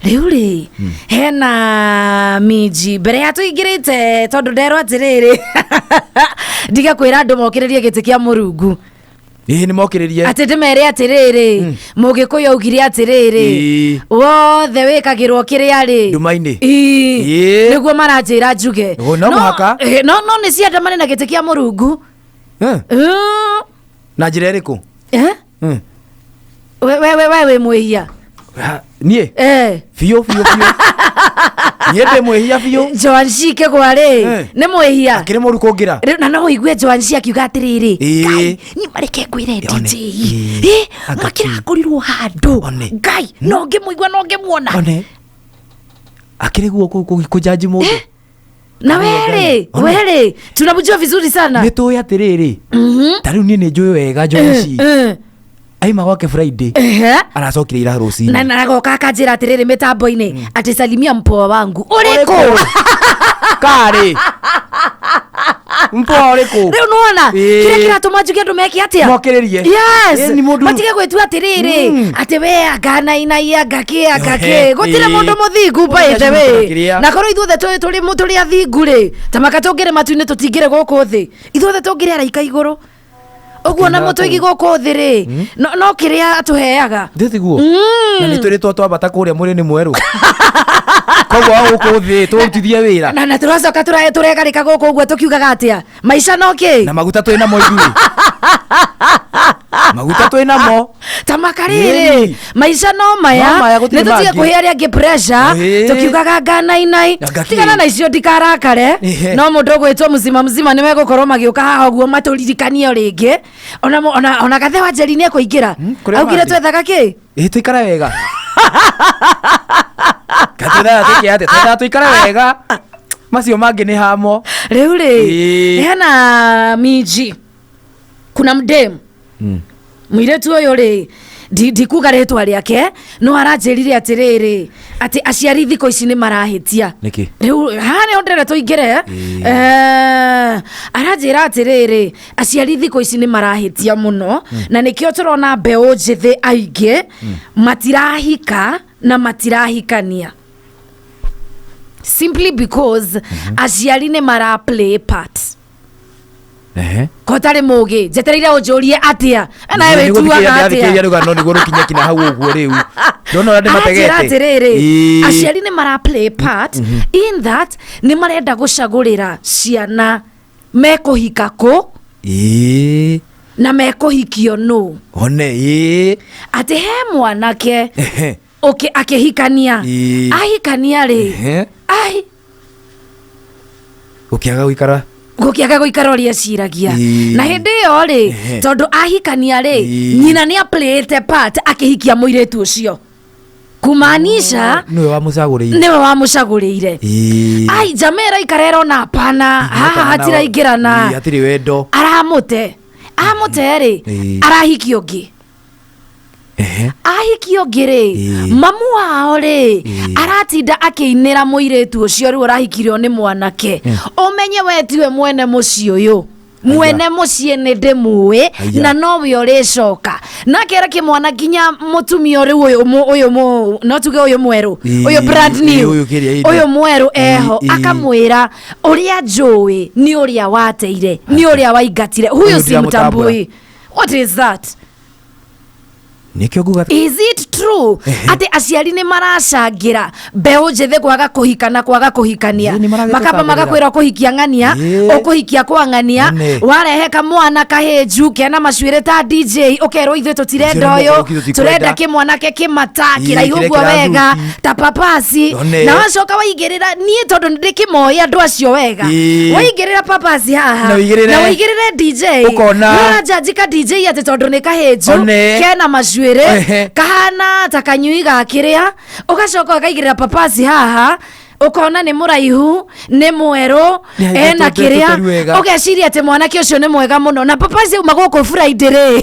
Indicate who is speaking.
Speaker 1: Rĩu rĩ, hena minji mbere ya tũingĩrĩte, tondũ nderwo atĩrĩrĩ, ndige kwĩra andũ mokĩrĩrie gĩtĩ kĩa Mũrungu.
Speaker 2: Ĩĩ, nĩ mokĩrĩrie.
Speaker 1: Atĩ ndĩmere atĩrĩrĩ, Mũgĩkũyũ augire atĩrĩrĩ, wothe wĩkagĩrwo kĩrĩa rĩ
Speaker 2: Nduma-inĩ.
Speaker 1: Ĩĩ.
Speaker 2: Ĩĩ.
Speaker 1: Nĩguo maranjĩra njuge.
Speaker 2: Ũguo no mũhaka.
Speaker 1: No nĩ ciandamane na gĩtĩ kĩa Mũrungu.
Speaker 2: Na njĩra ĩrĩkũ?
Speaker 1: Eh? We we we we wĩ mwĩhia.
Speaker 2: Ha, niĩ?
Speaker 1: Eh.
Speaker 2: Biũ biũ biũ, niĩ ndĩ mwĩhia biũ.
Speaker 1: Joan Shike gwarĩ nĩ mwĩhia.
Speaker 2: Akĩrĩ mũru kũngĩra.
Speaker 1: Rĩu na no ũigue Joan Shi akiuga atĩrĩrĩ, Ngai, niĩ mareke ngwĩre,
Speaker 2: One.
Speaker 1: DJ,
Speaker 2: Anga
Speaker 1: makĩrakorirwo handũ.
Speaker 2: One.
Speaker 1: Ngai, no ngĩmũigua no ngĩmuona.
Speaker 2: One, akĩrĩ guo kũjanji mũndũ.
Speaker 1: Na werĩ
Speaker 2: One.
Speaker 1: werĩ tunamjua vizuri sana.
Speaker 2: Nĩ tũĩ atĩrĩrĩ, ta rĩu niĩ nĩ njũĩ wega Joan Shi aima gwake Friday, aracokire ira rũcinĩ.
Speaker 1: Na nagoka akanjĩra atĩrĩrĩ mĩtambo-inĩ atĩ, "Salimia mpoa wangu." Ũrĩkũ?
Speaker 2: Karĩ mpoa ũrĩkũ?
Speaker 1: Rĩu nĩwona kĩrĩa kĩratũma njuge andũ meke atĩa?
Speaker 2: Mokĩrĩrie.
Speaker 1: Yes.
Speaker 2: Ĩĩ, nĩ mũndũ-
Speaker 1: Matige gwĩtua atĩrĩrĩ atĩ we anga nainai, anga kĩ, anga kĩ. Gũtirĩ mũndũ mũthingu, by the way.
Speaker 2: Kĩrĩa.
Speaker 1: Na korwo ithuothe tũrĩ athingu rĩ, ta maka tũngĩrĩ matu-inĩ, tũtingĩrĩ gũkũ thĩ. Ithuothe tũngĩrĩ araika igũrũ ũguo, na
Speaker 2: Tũkĩinaga
Speaker 1: mũtũigi
Speaker 2: kũu.
Speaker 1: gũkũ thĩ rĩ, no kĩrĩa atũheaga.
Speaker 2: Ndĩtiguo na nĩ twĩrĩtwo twambata kũrĩa mwĩrĩ nĩ mwerũ, koguo wa gũkũ thĩ tũrutithie wĩra.
Speaker 1: Na tũracoka tũregarĩka gũkũ ũguo tũkiugaga atĩa, maica no kĩ?
Speaker 2: Na maguta twĩ namo, ithuĩ maguta twĩ namo.
Speaker 1: Ta makarĩrĩ, maica no maya.
Speaker 2: No maya, gũtirĩ
Speaker 1: Nĩ tũtige
Speaker 2: mangĩ.
Speaker 1: kũhe arĩa angĩ pressure tũkiugaga nganainai.
Speaker 2: Anga kĩ?
Speaker 1: Tigana na icio, ndikarakare. No mũndũ ũgwĩtwo mũcima mũcima nĩ megũkorwo magĩũka haha ũguo matũririkanie o rĩngĩ. Ona gathe wa Njeri nĩ ekũingĩra.
Speaker 2: Kũrĩa
Speaker 1: Augire
Speaker 2: mangĩ.
Speaker 1: twethaga kĩ?
Speaker 2: Ĩ, tũikare wega. Katwethaga twĩke atĩa? Twethaga tũikare wega, macio mangĩ nĩ hamo.
Speaker 1: Rĩu rĩ, hena minji, kuna mdem, mũirĩtu ũyũ rĩ, ndikuga rĩtwa rĩake, no aranjĩrire atĩrĩrĩ, atĩ aciari thikũ ici nĩ marahĩtia.
Speaker 2: Nĩkĩ?
Speaker 1: Rĩu haha nĩho ndĩrenda tũingĩre. Aranjĩra atĩrĩrĩ, aciari thikũ ici nĩ marahĩtia mũno, na nĩkĩo tũrona mbeũ njĩthĩ aingĩ matirahika na matirahikania, simply because aciari nĩ mara play part. Ko tarĩ mũgĩ, njetereire ũnjũrie atĩa nawe wĩtuaga
Speaker 2: Ndĩrathikĩrĩria
Speaker 1: atĩa?
Speaker 2: Rũgano nĩguo rũkinye kinya hau ũguo. Rĩu ndona ũrĩa
Speaker 1: Aranjĩra
Speaker 2: ndĩmategete.
Speaker 1: atĩrĩrĩ, aciari nĩ mara play part in that nĩ marenda gũcagũrĩra ciana mekũhika kũ na mekũhikio nũ.
Speaker 2: One, ĩĩ.
Speaker 1: Atĩ he mwanake akĩhikania, ahikania rĩ, ai,
Speaker 2: Ũkĩaga gũikara.
Speaker 1: Gũkĩaga gũikara ũrĩa eciragia. Na hĩndĩ ĩyo rĩ, tondũ ahikania rĩ, nyina nĩ aplayĩte part akĩhikia mũirĩtu ũcio, kumaanisha
Speaker 2: Nĩwe wamũcagũrĩire.
Speaker 1: Nĩwe wamũcagũrĩire. Ai, jamaa ĩraikara ĩrona hapana, haha hatiraingĩrana.
Speaker 2: Ĩĩ, hatirĩ wendo.
Speaker 1: Aramũte, amũte rĩ, arahikia ũngĩ. Ahikia ũngĩ rĩ, mamu wao rĩ, aratinda akĩinĩra mũirĩtu ũcio rĩu ũrahikirio nĩ mwanake, ũmenye we tiwe mwene mũciĩ ũyũ, mwene mũciĩ nĩ ndĩmũĩ.
Speaker 2: Aya.
Speaker 1: Na nowe ũrĩcoka nakera kĩmwana nginya mũtumia rĩu ũyũ ũyũ no tuge ũyũ mwerũ, ũyũ brand new,
Speaker 2: ũyũ kĩrĩa ĩndĩ.
Speaker 1: Ũyũ mwerũ eho, akamwĩra ũrĩa njũĩ nĩ ũrĩa wateire, nĩ ũrĩa waingatire huyu,
Speaker 2: Ũyũ
Speaker 1: si mtambui.
Speaker 2: ndiramũtambũra.
Speaker 1: What is that?
Speaker 2: Nĩkĩo nguga.
Speaker 1: Is it true atĩ aciari nĩ maracangĩra mbeũ njĩthĩ kwaga kũhika na kwaga kũhikania?
Speaker 2: Ĩĩ, nĩ maragĩtũcagũrĩra.
Speaker 1: Makamba magakwĩra ũkũhikia ng'ania, ũkũhikia kwa ng'ania. Warehe kamwana kahĩnju kena macuĩrĩ ta DJ, ũkerwo ithuĩ tũtirenda
Speaker 2: Ũcio nĩ
Speaker 1: ũyũ,
Speaker 2: mũgũrũki, tũtikwenda.
Speaker 1: tũrenda kĩmwanake kĩmata, kĩraihu
Speaker 2: kĩrĩa
Speaker 1: ũguo wega,
Speaker 2: kĩrathuti.
Speaker 1: ta papasi.
Speaker 2: One.
Speaker 1: Na wacoka waigĩrĩra, niĩ tondũ nĩ ndĩkĩmoĩ andũ acio wega, waigĩrĩra papasi haha
Speaker 2: Na ũigĩrĩre-
Speaker 1: na waigĩrĩre DJ,
Speaker 2: Ũkona.
Speaker 1: nĩũranjanjika DJ atĩ tondũ nĩ kahĩnju, kena macuĩrĩ, kahana ta kanyui ga kĩrĩa, ũgacoka ũkaigĩrĩra papasi haha, ũkona nĩ mũraihu, nĩ mwerũ,
Speaker 2: Nĩ
Speaker 1: ena
Speaker 2: aigĩtwo
Speaker 1: kĩrĩa,
Speaker 2: tũteru wega.
Speaker 1: Ũgeciria atĩ mwanake ũcio nĩ mwega mũno, na papasi auma gũkũ Friday rĩ.